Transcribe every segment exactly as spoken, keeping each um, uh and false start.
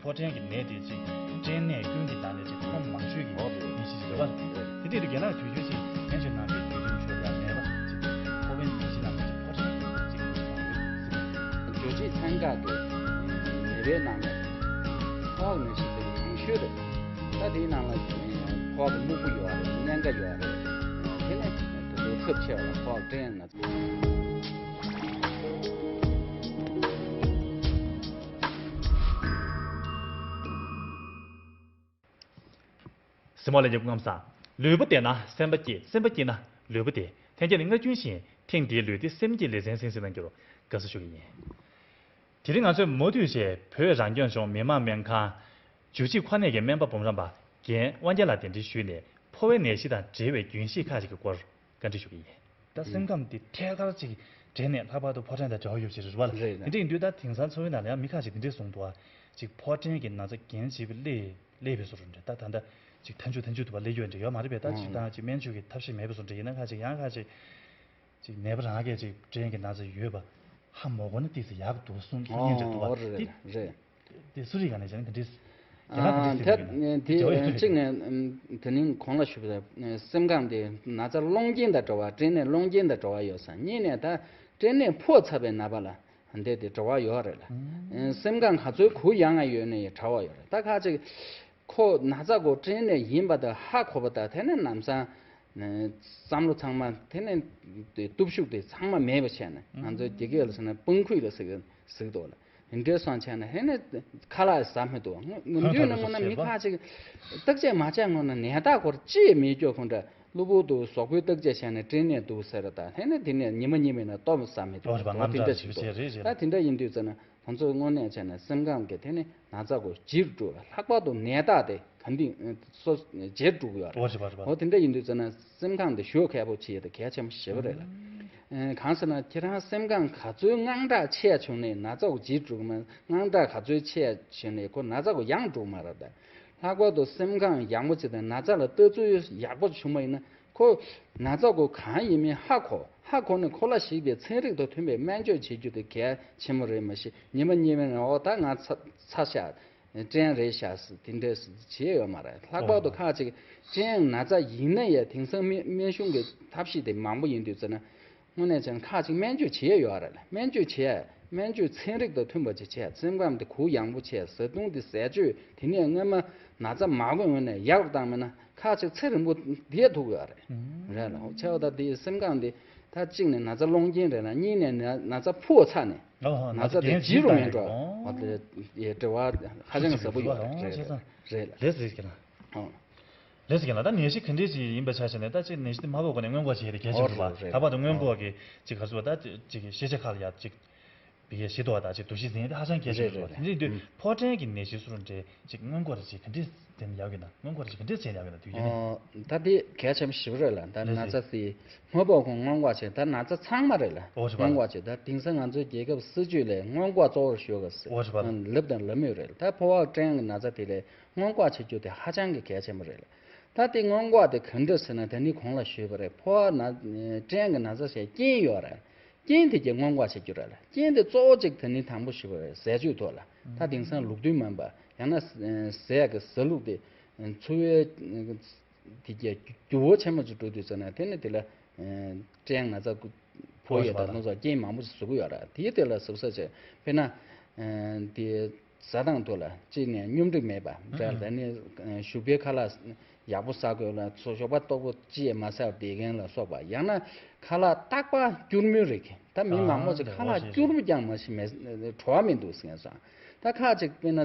ཕོ་བྲང་གི་ནད་དེ་ཅིག་སྐྲན་ནད་ཀུན་གྱི་ནང་ནས་ཅིག་ཁོངས་མང་ཤོས་ཀྱི་ནད་གཞི་ཞིག་རེད་པ། དེ་དུས་དུ་རྒན་ལགས་དུས་རྒྱུན་ཅིག་སྨན་བཅོས་གནང་བའི་དུས་རྒྱུན་ཆོས་ཡང་ནད་པ་ཅིག་ཕོ་བའི་ནད་གཞི་ནང་ནས་ཅིག་ཕོ་བྲང་ཅིག་ཡོང་ཡོད་ཟེར། རྒྱལ་སྤྱིའི་ཚན་ཁག་གི་ནད་པའི་ནང་ནས་ཕོ་བ་ནད་གཞི་དེ་མང་ཤོས་རེད། ད་དེའི་ནང་ལ་ཕོ་བ་གི་སྨུག་པོ་ཡོད་རེད། གཉན་ཁ་ཡོད་རེད། དེ་ནས་ད་དུང་ཚབས་ཆེ་བ་ལ་ཕོ་བ་སྐྲན་ན། གཟིགས་མོ་ལྷན་རྒྱས་སྐུ་ཁམས་བཟང་། ལུས་པོ་བདེ་ན་སེམས་པ་སྐྱིད། སེམས་པ་སྐྱིད་ན་ལུས་པོ་བདེ། ཐེངས་འདི་ནི་སྔར་རྒྱུན་བཞིན་ཐེངས་འདིའི་ལུས་བདེ་སེམས་སྐྱིད་ལེ་ཚན་གསན་གཟིགས་གནང་རྒྱུར་དགའ་བསུ་ཞུ་གི་ཡིན། དེ་རིང་ང་ཚོས་མུ་མཐུད་བྱས་བོད་རང་སྐྱོང་ལྗོངས་མི་དམངས་སྨན་ཁང་འཇུ་བྱེད་ཁོ་ནའི་གི་སྨན་པ་འབུམ་རམས་པ་རྒན་དབང་རྒྱལ་ལགས་གདན་འདྲེན་ཞུས་ནས་ཕོ་བའི་ནད་གཞི་དང་འབྲེལ་བའི་རྒྱུན་ཤེས་ཁག་ཅིག་གི་སྐོར་བཀའ་འདྲི་ཞུ་གི་ཡིན། ད་སེམས་ཁམས་དེ་ཐད་ཀར་ཅིག་འབྲེལ་ནས་ལྷག་པར་དུ་ཕོ་བྲང་དང་འབྲེལ་བ་ཡོད་པ་ཞིག་རེད་པ། རེད། དེ་འདྲ་ཡིན་དུས་ད་དེང་སང་འཚོ་བའི་ནང་ལ་ཡང་མི་ཁ་ཅིག་དེ་འདྲས་གསུངས་འདུག་ཨ། ཅིག་ཕོ་བྲང་གི་ན་ཚ་རྒྱུན་ཆད་པའི་སླེབས་སླེབས་པའི་བཟོ་འདྲ་འདྲ། ད་ད་ལྟ་ཅིག་མཐའ་མཇུག་མཐའ་མཇུག་ཏུ་བ་སླེབས་ཡོད་འདྲ་ཡོད་མ་རེད་པས། ད་ཅིག་ད་ཅིག་སྨན་བཅོས་ཀྱི་ཐབས་ཤེས་མེད་པའི་བཟོ་འདྲ་ཡིན་ན་ཁ་ཅིག་ཡང་ཁ་ཅིག་ཅིག་ནད་པ་རང་གིས་ཅིག་སྐྲན་གྱི་ན་ཚ་ཡོད་པ་ཧ་མ་གོ་ན་ཏོག་ཙམ་ཡག་འདུག་གསུང་གསུང་མཁན་ཅིག་འདུག་ཨ། ཨོ་རེད་དེ་རེད། དེ་སུ་རིག་ག་ནས་བྱས་ན་དེ་འདྲས། རྒན་ལགས་དེ་འདྲས་ཟེར་གྱི་ཡོད་ན། དེ་ཅིག་ནས་དེ་ནི་གོང་ལ་ཞུས་པའི་སེམས་ཁམས་དེ་ན་ཚ་སློང་རྐྱེན་དང་འབྲེལ་བ། སྐྲན་ནད་སློང་རྐྱེན་དང་འབྲེལ་བ་ཡོད་ཙང་། གཉིས་ནས་ད་སྐྲན་ནད་ཕོག་ཚར་བའི་ནད་པ་ལ་འདི་དེ་འབྲེལ་བ་ཡོད་རེད་ལ། སེམས་ཁམས་ག་ཚོད་གུ་ཡངས་ཡོད་ན་ཡང་འབྲེལ་བ་ཡོད་རེད། ད་ཁ་ཅིག་ཁོ་ན་ཚ་ཁོ་སྐྲན་ནད་ཡིན་པ་དང་ཧ་གོ་བ་དང་། དེ་ནས་ལམ་སང་བསམ་བློ་ཚང་མ་དེ་ནས་སྟོབས་ཤུགས་དེ་ཚང་མ་མེད་པ་བྱས་ནས་ང་ཚོའི་དགེ་རྒན་ལ་ཟེར་ན་དཔུང་ཁུག་ལ་ཟེར་གི་ཟེར་གི་འདུག་ལ། དེ་འདྲའི་སོང་བྱས་ན་ཧེ་ནས་ཁ་ལག་ཟ་མི་འདུག་ངོ་ངོ་འདུས་ནས་དངོས་གནས་མི་ཁ་ཅིག་བརྟག་དཔྱད་མ་བྱས་སྔོན་ན་ནད་རྟགས་སྐོར་ཅི་ཡང་མེད་སྐྱོ་ཁོང་འདྲ་གློ་བུར་དུ་གཟུགས་པོའི་བརྟག་དཔྱད་བྱས་ནས་སྐྲན་ནད་འདུག་ཟེར་ད། ཧེ་ནས་དེ་ནས་ཉི་མ་གཉིས་མིན་ན་སྟོབས་ཟ་མི་འདུག་འོ་རེད་པ། དེ་འདྲ་ཞིག་འདུག་ད་དེ་འདྲ་ཡིན་དུས་ཙ་ན་ཁོང་ཚོས་དངོས་གནས་བྱས་ན་སེམས་ཁམས་ཀྱི་དེ་ནི་ན་ཚ་གོ་ཇེ་འགྲོ་ལྷག་པར་དུ་ནད་རྟགས་དེ་ག་འདི་སོ་ཇེ་འགྲོ་གི་ཡོད་རེད། འོ་རེད་པ་རེད་པ། འོ་དེ་འདྲ་ཡིན་དུས་ཙ་ན་སེམས་ཁམས་དེ་ཞོག་ཁག་པོ་བྱེད་ཡས་དེ་གལ་ཆེན་པོ་ཞེ་པོ་རེད་ལ། ཨེ་གང་ཟེར་ན་ཁྱེད་རང་སེམས་ཁམས་ག་ཚོད་དངངས་སྐྲག་ཆེ་བྱུང་ནས་ན་ཚ་གོ་ཇེ་འགྲོ་གི་མ། དངངས་སྐྲག་ག་ཚོད་ཆེ་བྱུང་ནས་ཁོ་ན་ཚ་གོ་ཡང་འགྲོ་གི་མ་རེད་ད། ལྷག་པར་དུ་སེམས་ཁམས་ཡག་པོ་བྱེད་དང་ན་ཚ་ལ་ལྟ་ཚུལ་ཡག་པོ་བྱུང་བ་ཡིན་ན་ཁོ་ན་ཚ་གོ་གང་ཡིན་མིན་ཧ་གོ། ཧ་གོ་ནས་ཁོ་ལ་ཞིག་པའི་ཚན་རིག་དང་མཐུན་པའི་སྨན་བཅོས་བྱེད་རྒྱུ་དེ་གལ་ཆེན་པོ་རེད། མ་གཞི་ཉི་མ་གཉིས་མིན་ན་འོ་ད་ང་ཚ་ཚ་ཤག་སྐྲན་རེད་ཤག་ཟེར་དེ་འདྲས་བྱས་ཡོད་མ་རེད། ལྷག་པར་དུ་ཁག་ཅིག་སྐྲན་ན་ཚ་ཡིན་ན་ཡང་དེང་སང་སྨན་སྨན་གཞུང་གི་ཐབས་ཤེས་དེ་མང་པོ་ཡིན་དུས་ཙ་ན། དངོས་གནས་བྱས་ན་ཁག་ཅིག་སྨན་བཅོས་བྱས་ཡོད་རེད་ལ། སྨན་བཅོས་བྱས། སྨན་བཅོས་ཚན་རིག་དང་མཐུན་པ་ཅིག་བྱས། སེམས་ཁམས་དེ་གུ་ཡངས་པོ་བྱས། བཟའ་བཏུང་དེ་ཟས་སྤྱོད་དེ་ནས་སྔོན་མ་ན་ཚ་མ་གོ་སྔོན་ནས་ཡག་རུ་བཏང་མེད་ན་ཁག་ཅིག་ཚེ་རིང་པོ་བསྡད་ཐུབ་ཡོད་རེད། རེད་ལ། ཆེ་བ་ད་དེ་སེམས་ཁམས་དེ་ད་གཅིག་ནས་ན་ཚ་སློང་རྐྱེན་རེད་ལ། གཉིས་ནས་ན་ན་ཚ་ཕོག་ཚར་ནས་ཨོ་ཧོ། ན་ན་ཚ་ཚ་དེ་རྒྱལ་ཇི་རུ་ཇི་མིན་འགྲོ་ལྟར་འོ་དེ་འབྲེལ་བ་ཧ་ཅང་ཟབ་པོ་ཡོད་རེད། རེད་ལ། ལས་རེད་ཀྱི་ན། ཨོ། ལས་ཀྱི་ན་ད་ནད་གཞི་ག་འདྲས་ཅིག་ཡིན་པ་ཆ་བཞག་ནས་ད་ཅིག་ནད་གཞི་དེ་མ་ཕོག་གོང་ནས་སྔོན་འགོག་བྱེད་ཡ་དེ་གལ་ཆེན་པོ་རེད་པ། ད་བར་དུ་སྔོན་འགོག་གི་ཅིག་ག་ཚོད་ད་ཅིག་ཤེས་བྱ་ཁག་ལ་ཡ་ཅིག་བི་ཡ་ཤེས་རྟོགས་དང་ཅིག་འདུ་ཤེས་འཛིན་ཡ་དེ་ཧ་ཅང་གལ་ཆེན་པོ་རེད་པ། དེ་འདྲ་ཡིན་དུས་ཕོ་བྲང་གི་ནད་གཞི་སུ་རུ་འདྲས་ཅིག་སྔོན་འགོག་རེ་ཅིག་ག་འདྲས་འཛིན་ཡག་གི་ན། སྔོན་འགོག་རེ་ཅིག་ག་འདྲས་བྱེད་ཡག་གི་ན་དུས་རྒྱུན་ནས། ད་དེ་གལ་ཆེན་པོ་ཞེ་པོ་རེད་ལ། ད་ན་ཚ་སི་མ་ཕོག་གོང་སྔོན་འགོག་བྱེད། ད་ན་ཚ་ཚང་མ་རེད་ལ། ཨོ་རེད་པ། སྔོན་འགོག་བྱེད། ད་དེང་སང་ང་ཚོའི་རྒྱལ་ཁབ་སྲིད་ཇུས་ལས་སྔོན་འགོག་གཙོ་བོར་ཞུ་དགོས་ཟེར་ཨོ་རེད་པ། ལབ་དང་ལབ་མུས་རེད་ལ། ད་ཕོ་བ་སྐྲན་གྱི་ན་ཚ་དེ་ལས་སྔོན་འགོག་བྱེད་རྒྱུ་དེ་ཧ་ཅང་གི་གལ་ཆེན་པོ་རེད་ལ། ད་དེ་སྔོན་འགོག་དེ་ག་འདྲ་ཟེར་ན་ད་ནི་གོང་ལ་ཞུས་པ་རེད། ཕོ་བ་ན་སྐྲན་གྱི་ན་ཚ་ཞེས་རྐྱེན་ཡོད་རེད། རྐྱེན་དེ་གྱད་སྔོན་འགོག་བྱེད་རྒྱུ་རེད་ལ། རྐྱེན་དེ་གཙོ་བོ་གཅིག་ད་ནི་དང་པོ་ཞུས་པ་རེད། ཟས་སྤྱོད་ཐོག་ལ། ད་དེང་སང་ལུགས་མཐུན་མིན་པ་ཡང་ན་ཟས་ཀྱི་ཟ་ལུགས་དེ་འཚོ་བའི་དེ་གྱད་འགྱུར་བ་ཆེན་པོ་ཅིག་འགྲོ་དུས་ཙམ་ན་དེ་ནི་དེ་ལ་སྐྲན་ན་ཚ་ཕོག་ཡས་དང་སྣ་ཚོགས་རྐྱེན་མང་པོ་ཞིག་བཟོ་གི་ཡོད་རེད། དེའི་དེ་ལ་གཟབ་གཟབ་བྱས། དཔེར་ན་དེ་ཟ་སྟངས་ཐོག་ལ་གཅིག་ནས་སྙོམས་སྒྲིག་མེད་པ་རེད། ད་ནི་བཞུགས་པའི་ཁ་ལག་ཡག་པོ་ཟ་དགོས་ལ། ཞོགས་པ་ལྟོགས་པོ་ཅི་ཡང་མ་ཟ་བར་བསྡད་མཁན་ལ་སོགས་པ། ཡང་ན་ཁ་ལག་རྟག་པར་སྐྱུར་མོལ་རེད་མཁན། ད་མི་མང་པོ་ཅིག་ཁ་ལག་སྐྱུར་པོ་ཀྱང་མ་ཤི་མེད་བྲོ་བ་མི་འདུག་ཟེར་མཁན་སོང་། ད་ཁ་ཅིག་དཔེར་ན་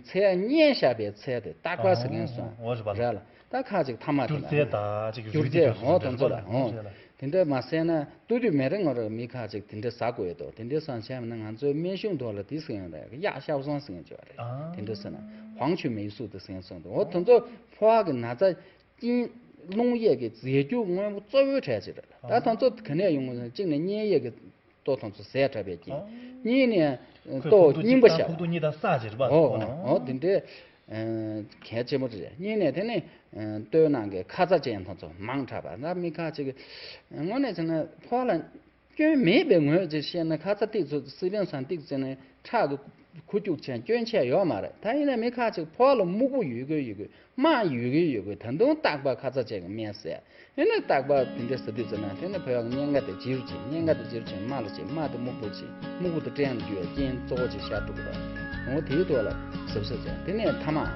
ཚལ་བསྙལ་བཞག་པའི་ཚལ་དེ་རྟག་པར་ཟེར་མཁན་སོང་། རེད་ལ། ད་ཁ་ཅིག་ཐ་མག་དེ་ལ་སྐྱུར་རྩི་དང་ཅིག་སྐྱུར་རྩི་ཧོ་དེ་ཚོ་ལ་ཧོ། དེ་འདྲ་མ་ཟས་ན་ལྟོ་དུས་མེད་རེད། ང་རང་མི་ཁ་ཅིག་དེ་འདྲ་ཟ་དགོས་འདུག་དེ་འདྲ་སོང་བྱས་ན་ང་ཚོའི་སྨན་གཞུང་ཐོག་ལ་དེ་ཟེར་ཡོང་རེད། གཡག་ཤའུ་སོང་ཟེར་མཁན་ཅིག་ཡོད་རེད། དེ་འདྲ་ཟེར་ན་ཧོང་ཆུ་མེ་སུ་དེ་ཟེར་མཁན་སོང་འདུག་འོ་དེ་ཚོ་ཕོ་བ་གི་ན་ཚ་རྐྱེན་སློང་ཡས་ཀྱི་རྫས་འགྱུར་དངོས་པོ་གཙོ་བོའི་གྲས་ཅིག་རེད་ལ། ད་དེ་ཚོ་ག་ནས་ཡོང་གི་ཟེར་ན་གཅིག་ནས་མཉེ་ཡས་ཀྱི་ལྟོ་དེ་ཚོ་ཟས་འཁྲབ་པའི་རྐྱེན། གཉིས་ནས་ལྟོ་རྙིང་པ་བཞག་པ། ཁོག་ཐུག་གཉིས་དང་ས་ཅིག་རེད་པ། འོ་འོ་དེ་འདྲའི་གལ་ཆེན་པོ་རེད། གཉིས་ནས་དེ་ནི་ལྟོའི་ནང་གི་ཁ་ཚ་ཅན་དེ་ཚོ་མང་དྲགས་པ། ད་མི་ཁ་ཅིག་གི་དངོས་གནས་བྱས་ན་ཕོ་བ་ལ་སྐྱོན་མེད་པའི་ངོས་ཅིག་བཤད་ན་ཁ་ཚ་ཏིག་ཙམ་སི་པན་སང་ཏིག་ཙམ་ནས་ཁྲག་གི་ ཁུ་བྱུག་ཆེན་སྐྱོན་ཆེ་ཡོད་མ་རེད། ད་ཡིན་ན་མི་ཁ་ཅིག་ཕོ་བ་ལ་སྨུག་པོ་ཡོད་དགོས་ཡོད་དགོས། དམར་ཡོད་གི་ཡོད་གི། ད་དུང་རྟག་པར་ཁ་ཚ་བྱས་ཀྱི་སྨན་ཟས། ཨེ་ནས་རྟག་པར་དེ་འདྲ་ཟ་དུས་ཙམ་ན་དེ་ནས་བོད་ཡག་གཉན་ཁ་དེ་ལྗིད་རུ་ཕྱིན། གཉན་ཁ་དེ་ལྗིད་རུ་ཕྱིན། དམར་ལ་ཕྱིན། དམར་དེ་སྨུག་པོ་ཕྱིན། སྨུག་པོ་དེ་སྐྲན་ལ་འགྱུར་བའི་རྐྱེན་གཙོ་བོ་ཅིག་ཤར་འགྲོ་གི་རེད། འོ་དེའི་ཐོག་ལ་གཟབ་གཟབ་བྱས། དེ་ནས་ཐ་མག་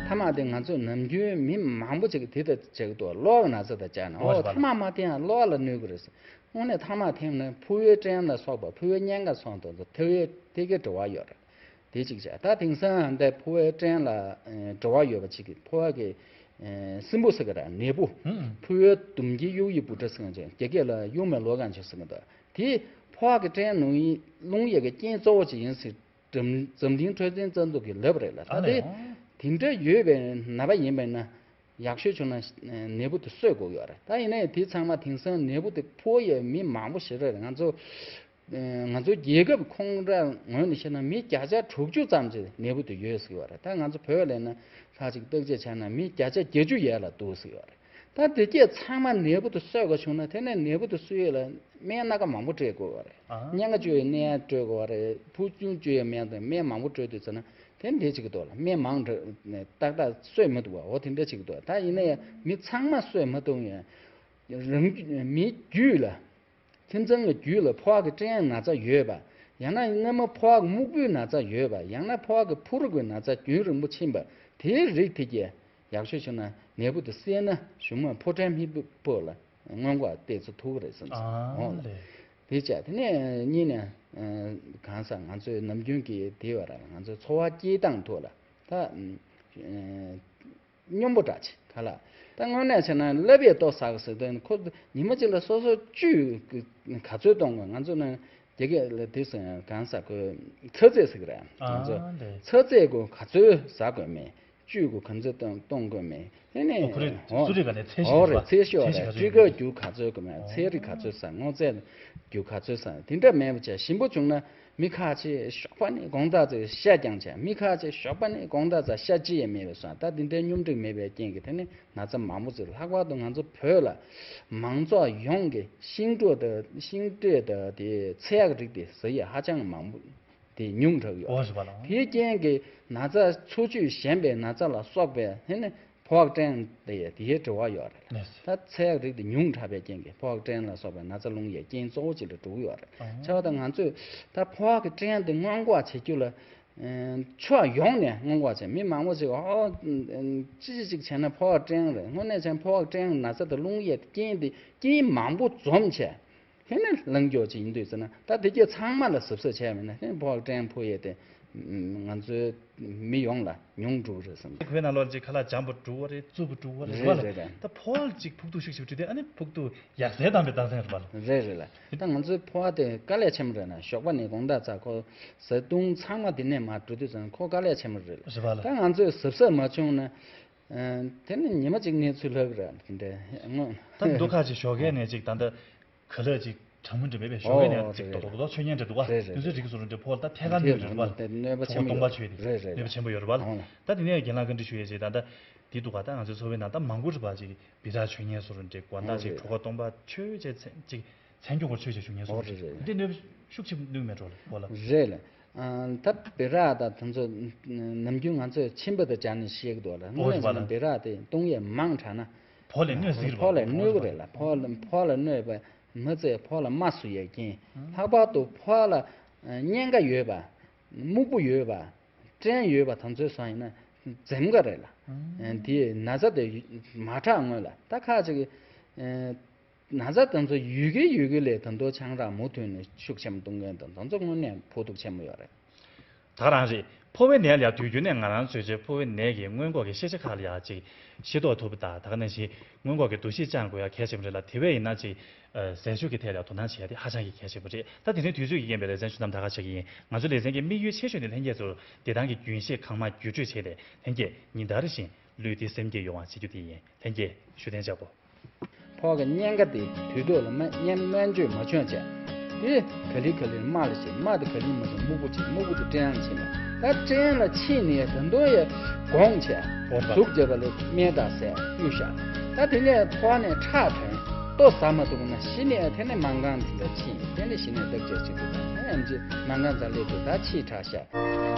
ཐ་མག་དེ་ང་ཚོས་ནམ་རྒྱུན་མི་མང་པོ་ཅིག་གིས་དེ་ལྟར་བྱེད་ཀྱི་འདུག་གློ་བ་ན་ཚ་དང་སྦྱར་ནས། འོ་ཐ་མག་མ་འཐེན་ཡང་གློ་བ་ལ་གནོད་ཀྱི་རེད་ཟེར། དངོས་གནས་ཐ་མག་འཐེན་ན་ཕོ་བའི་སྐྲན་ལ་སོགས་པ་ཕོ་བའི་གཉན་ཁ་སོགས་དང་ཐོ་བའི་དེ་གའི་འབྲེལ་བ་ཡོད་རེད། དེ་གཅིག་བྱས། ད་དེང་སང་འདི་ཕོ་བའི་སྐྲན་ལ་ཨེ་འབྲེལ་བ་ཡོད་པ་གཅིག་གིས་ཕོ་བ་གི་ཨེ་སྲིན་འབུ་ཟེར་གི་ར། ནད་འབུ། ཧུམ། ཕོ་བའི་དུམ་སྐྱེས་དབྱུག་ཡི་འབུ་ཕྲ་ཟེར་མཁན་ཅིག་རྒྱ་སྐད་ལ་ཡུང་མེ་ལོ་གང་ཅིག་ཟེར་གི་འདུག་དེ་ཕོ་བ་གི་སྐྲན་ནང་ཡི་རླུང་ཡི་གི་རྐྱེན་གཙོ་བོ་ཅིག་ཡིན་ཟེར། འཛམ་འཛམ་གླིང་འཕྲོད་བསྟེན་རྩ་འཛུགས་ཀྱིས་ལབ་པ་རེད་ལ། ད་ཨ་དེ་ལས། དེ་འདྲ་ཡོད་པའི་ནད་པ་ཡིན་པ་ཡིན་ན། ཡག་ཤོས་བྱུང་ན་ནད་འབུ་དེ་གསོད་དགོས་ཡོད་རེད། ད་ཡིན་ནའི་དེ་ཚང་མ་དེང་སང་ནད་འབུ་དེ་ཕོ་ཡི་མི་མང་པོ་ཞིག་རེད། ང་ཚོ་ང་ཚོ་རྒྱལ་ཁབ་ཁོངས་ར་ངོས་ནས་བཤད་ན་མི་བརྒྱ་ཆ་དྲུག་ཅུ་ཙམ་ཅིག་ནད་འབུ་དེ་ཡོད་ཟེར་གི་ཡོད་རེད། ད་ང་ཚོ་བོད་ལ་ན་ཁ་ཅིག་བརྟག་དཔྱད་བྱས་ན་མི་བརྒྱ་ཆ་བརྒྱད་ཅུ་ཡས་ལ་འདུག་ཟེར་གི་ཡོད་རེད། ད་དེ་གས་ཚང་མ་ནད་འབུ་དེ་གསོད་དགོས་བྱུང་ན་དེ་ནས་ནད་འབུ་དེ་གསོད་ཡས་ལ་སྨན་སྣ་ཁ་མང་པོ་སྤྲད་དགོས་པ་རེད། ཨ། གཉན་ཁ་བཅོས་ཡས་སྨན་སྤྲད་དགོས་པ་རེད། ཕོ་ཆུང་བཅོས་ཡས་སྨན་དང་སྨན་མང་པོ་སྤྲད་དུས་ཙམ་ན་དེ་འདྲ་བྱེད་ཀྱི་འདུག་ལ། སྨན་མང་དྲགས་ནས་ཏག་ཏག་གསོད་མི་ཐུབ་པ་འོ་དེ་འདྲ་བྱེད་ཀྱི་འདུག་ད་ཡིན་ན་ཡང་མི་ཚང་མ་གསོད་མ་ཐུབ་ཡང་རང་རྒྱུད་མིའི་རྒྱུད་ལ། ཁྱིམ་ཚང་གི་རྒྱུད་ལ་ཕོ་བ་གི་སྐྲན་ན་ཚ་ཡོད་པ། ཡང་ན་སྔ་མོ་ཕོ་བ་གི་སྨུག་པོའི་ན་ཚ་ཡོད་པ། ཡང་ན་ཕོ་བ་གི་ཕོ་རུ་གི་ན་ཚ་རྒྱུན་རིང་པོ་ཕྱིན་པ། དེའི་རིགས་དེ་གས་ཡག་ཤོས་བྱུང་ན་ནད་འབུ་དེ་བསད་ན་གཞུག་མ་ཕོ་སྐྲན་མི་ཕོ་ལ་སྔོན་འགོག་ཏོག་ཙམ་ཐུབ་ཀྱི་རེད་བསམ་སོང་། ཨ་འོ་ལ། ལེ། དེ་བྱས་དེ་ནས་གཉིས་ནས་གང་ཟག་ང་ཚོའི་ནམ་རྒྱུན་གྱི་དེ་བ་ར་ང་ཚོའི་འཚོ་བ་སྐྱེལ་སྟངས་ཐོག་ལ་ད། སྙོམས་པོ་འདྲ་ཅིག་ག་ལ། ད་དངོས་གནས་བྱས་ན་ཀླད་པས་ལྟོ་ཟ་གི་ཟེར་དོན་ཁོ་ཉི་མ་གཅིག་ལ་སོ་སོ་བཅུད་ག་ཚོད་གཏོང་དགོས། ང་ཚོ་ནི་རྒྱ་སྐད་ལ་དེ་ཟེར་གང་ཟ་དགོས་ཚ་ཚད་ཟེར་གི་རེད། ང་ཚོ་ཨ་ལེ། ཚ་ཚད་གོ་ག་ཚོད་ཟ་དགོས་མེད། བཅུད་གོ་ག་ཚོད་གཏོང་གཏོང་དགོས་མེད། དེ་ནས་ཨོ་ཁོ་རེ་ཨོ་ཚུ་རེ་ག་ནས་ཚད་ཤིག་ཨོ་རེད་རེད་པ། ཚད་ཤོག་ཚད་ཤིག་རེད། ག་ཚོད་སྤྲི་དཀར་ཡོད་རྒྱུ་ག་ཚོད་དགོས་མེད། ཨོ། ཚལ་རིགས་ག་ཚོད་ཟ། སྔོ་ཚལ་རྒྱུ་ག་ཚོད་ཟ། དེ་འདྲ་མེད་པ་བྱས་ཞིམ་པོ་བྱུང་ན། མི་ཁ་ཆེ་ཞོགས་པ་ནས་དགོང་དག་ཚེ་ཤ་རྐྱང་བྱས། མི་ཁ་ཆེ་ཞོགས་པ་ནས་དགོང་དག་ཚེ་ཤ་ཅི་ཡང་མེད་པའི་སོང་། ད་འདི་འདྲའི་སྙོམས་སྒྲིག་མེད་པའི་རྐྱེན་གྱིས་དེ་ནི་ན་ཚ་མང་པོ་ཟེར། ལྷག་པར་དུ་ང་ཚོ་བོད་ལ་མང་ཚོགས་ཡོངས་ཀྱི་ཤིང་འབྲས་དང་ཤིང་འབྲས་དང་དེ་ཚལ་ཡག་རིགས་དེ་ཟ་ཡས་ཧ་ཅང་མང་པོ་དེ་ཉུང་དྲགས་ཡོད། འོ་རེད་པ་ལགས། དེའི་རྐྱེན་གྱིས་ན་ཚ་འཚོ་བཅུད་ཞན་པའི་ན་ཚ་ལ་སོགས་པའི་དེ་ནི་ཕོ་བ་སྐྲན་དེ་དེའི་འབྲེལ་བ་ཡོད་རེད། ལགས་སོ། ད་ཚལ་ཡག་རིགས་དེ་ཉུང་དྲགས་པའི་རྐྱེན་གྱིས་ཕོ་བ་སྐྲན་ལ་སོགས་པའི་ན་ཚ་སློང་ཡའི་རྐྱེན་གཙོ་བོ་གཅིག་ལ་འགྲོ་གི་ཡོད་རེད། ཨང་། བྱས་པ་དང་ང་ཚོས་ད་ཕོ་བ་གི་སྐྲན་དེ་སྔོན་འགོག་བྱེད་རྒྱུ་ལ་ཕྱོགས་ཡོངས་ནས་སྔོན་འགོག་བྱས། མི་མང་པོ་ཅིག་ཨོ་ཅི་ཅི་ཅིག་བྱས་ན་ཕོ་བ་སྐྲན་རེད། དངོས་གནས་བྱས་ན་ཕོ་བ་སྐྲན་ན་ཚ་དང་སློང་ཡའི་རྐྱེན་དེ་རྐྱེན་མང་པོ་འཛོམས་བྱས། དེ་ནས་ལངས་ཀྱོག་ཅིག་ཡིན་དུས་ཟེར་ན་ད་དེ་གས་ཚང་མ་ལ་གཟབ་གཟབ་བྱས་མིན་ན་དེ་ཕོ་བ་སྐྲན་ཕོ་ཡས་དེ་ང་ཚོའི་མི་ཡོངས་ལ་ཉུང་འགྲོ་གི་རེད་བསམ། བོད་ནང་ལོགས་ཅིག་ཁ་ལག་འཇམ་པོ་འགྲོ་བ་རེད། རྩུབ་པོ་འགྲོ་བ་རེད། རེད་རེད་རེད། ད་ཕོ་བ་ཅིག་ཕོག་ཐུག་ཤུགས་ཆེ་བྱུང་དུས་ཨ་ནི་ཕོག་ཐུག་ཡག་ཟས་དང་པའི་རྟགས་མཚན་རེད་པ་ལགས། རེད་རེད་ལགས། ད་ང་ཚོའི་ཕོ་བ་དེ་དཀའ་ལས་ཆེན་པོ་རེད་ན་ཞོགས་པ་ནས་དགོང་དག་ཚ་ཁོ་བཟའ་བཏུང་ཚང་མ་དེ་ནས་མར་འགྲོ་དུས་ཙང་ཁོ་དཀའ་ལས་ཆེན་པོ་རེད་ལགས། རེད་པ་ལགས། ད་ང་ཚོས་གཟབ་གཟབ་མ་བྱུང་ན། དེ་ནི་ཉི་མ་གཅིག་གནས་ཚུལ་ལྷག་རེད་དེ་འདྲ་ངོ་། ད་འདུག་ཁ་ཅིག་ཞོགས་ཀས་ནས་ཅིག་ད་ལྟ་ག་ལ་ཅིག་གྲང་མོ་འདྲ་མེད་པའི་ཞོགས་ཀས་ནས་ཨོ་ཅིག་རེད། རྡོག་རྡོག་མཆོད་མཁན་འདྲ་འདུག་བ། རེད་རེད། དེ་ཚོའི་རིགས་སུ་རུང་འདྲ་ཕོ་ལ་ད་ཐད་ཀར་གནོད་རེད་བ། གནོད་པ་ཆེན་པོ་ཡོད་རེད། རེད་རེད། གནོད་པ་ཆེན་པོ་ཡོད་རེད་བ། ཨོ། ད་དེ་ནས་རྒན་ལགས་བཀའ་འདྲི་ཞུ་ཡས་ཅིག་ད་ལྟ་འདི་འདུག་ག་ད་ང་ཚོའི་འཚོ་བའི་ནང་ད་མང་པོ་རེད་བ། ཅིག་སྦི་རག་མཆོད་མཁན་སུ་རུང་འདྲ་དགོང་དག་ཅིག་ཨོ་རེད། གྲོ་ཁ་སྟོང་པ་མཆོད་བྱས་ཚེ་ཅིག་མཚན་སྐྱོ་སྐོར་མཆོད་བྱས་བཞུགས་མཁན་སུ་ཨོ་རུང་རེད་རེད། འདི་གནོད་པ་ཤུགས་ཆེ་གནོད་མེད་འགྲོ་ལ་ཕོ་ལ། རེད་ལ། ཨ། ད་སྦི་རག་དང་དེ་ཚོ་ནམ་རྒྱུན་ང་ཚོས་མཆིན་པ་དང་སྦྱར་ནས་བཤད་ཀྱི་འདུག་ལ། དངོས་གནས་བྱས་ན་སྦི་རག་དེ་བཏུང་ཡས་མང་དྲགས་ན། ཕོ་ལ་གནོད་སྲིད་ཀྱི་རེད་པ། ཕོ་ལ་གནོད་ཀྱི་རེད་ལ། ཕོ་ལ་ཕོ་ལ་གནོད་པ་མ་ཚད་ཕོ་ལ་རྨ་ཟུག་ཡས་རྐྱེན། ལྷག་པར་དུ་ཕོ་ལ་གཉན་ཁ་ཡོད་པ། སྨུག་པོ་ཡོད་པ། སྐྲན་ཡོད་པ་དེ་ཚོའི་སོང་ཡིན་ན་འཛེམ་དགོས་རེད་ལ། དེའི་ན་ཚ་དེ་མ་དྲག་སྔོན་ལ་ད་ཁ་ཅིག་ན་ཚ་དེ་ཚོ་ཡོད་གི་ཡོད་གི་ལས་ད་དུང་ཆང་རག་མུ་མཐུད་ནས་ཤུགས་ཆེན་པོ་བཏུང་མཁན་དང་དེ་ཚོ་དངོས་གནས་ཕོག་ཐུག་ཆེན་པོ་ཡོད་རེད། ད་རང་རེད། ཕོ་བའི་ནད་ལ་ཡང་དུས་རྒྱུན་ནས་ང་རང་ཚོས་ཀྱི་ཕོ་བའི་ནད་ཀྱི་སྔོན་འགོག་གི་ཤེས་བྱ་ཁག་ལ་ཡང་ཅིག་ཤེས་རྟོགས་ཐུབ་པ་དང་ད་ག་ནང་བཞིན་སྔོན་འགོག་གི་འདུ་ཤེས་བཅང་དགོས་ཡ་གལ་ཆེན་པོ་རེད་ལ། དེ་བས་ཡིན་ན་ཅིག་ཟས་སྤྱོད་ཀྱི་ཐད་ལ་དོ་སྣང་བྱེད་ཡ་དེ་ཧ་ཅང་གི་གལ་ཆེན་པོ་རེད། ད་དེ་རིང་དུས་ཚོད་ཀྱི་རྐྱེན་པས་ལེ་ཚན་བཅུ་ཐམ་ད་ག་ཆགས་ཀྱི་ཡིན། ང་ཚོའི་ལེ་ཚན་གྱི་དམིགས་ཡུལ་ཆེ་ཤོས་ནི་ལྷན་རྒྱས་ཚོར་བདེ་ཐང་གི་རྒྱུན་ཤེས་གང་མང་བརྒྱུད་སྤྲོད་བྱས་ཏེ་ལྷན་རྒྱས་ཉིན་ལྟར་བཞིན་ལུས་བདེ་སེམས་སྐྱིད་ཡོང་བ་བྱེད་རྒྱུ་དེ་ཡིན། ལྷན་རྒྱས་བཞུགས་གདན་འཇགས་དགོས། ཕོ་བ་གི་གཉན་ཁ་དེ་དུས་ཐོག་ལ་སྨན་སྨན་སྨན་བཅོས་མ་བྱུང་བྱས། དེ་ག་ལེ་ག་ལེ་རྨ་ལ་ཕྱིན། རྨ་དེ་ག་ལེ་མ་ཕྱིན་སྨུག་པོ་ཕྱིན། སྨུག་པོ་དེ་སྐྲན་ལ་ཕྱིན་པ། ད་སྐྲན་ལ་ཕྱིན་ནས་ད་དུང་ཡང་སྒོང་བྱས། འོ་ད་ཟུག་བྱས་པ་ལ་སྨན་དང་ཟས་གཡུག་བཞག་ད་དེ་ནས་ཕོ་བ་ནས་ཁྲག་ཐོན། ལྟོ་ཟ་མ་ཐུབ་ན་གཞི་ནས་ཨ་དེ་ནས་མ་འགང་དེ་འདྲ་ཕྱིན་དེ་ནས་གཞི་ནས་བདག་ཅག་བྱེད་དུས་ད་ཡང་ཅི་མ་འགང་ཙང་སླེབས་དུས་ད་ཕྱིས་དྲག་ཤག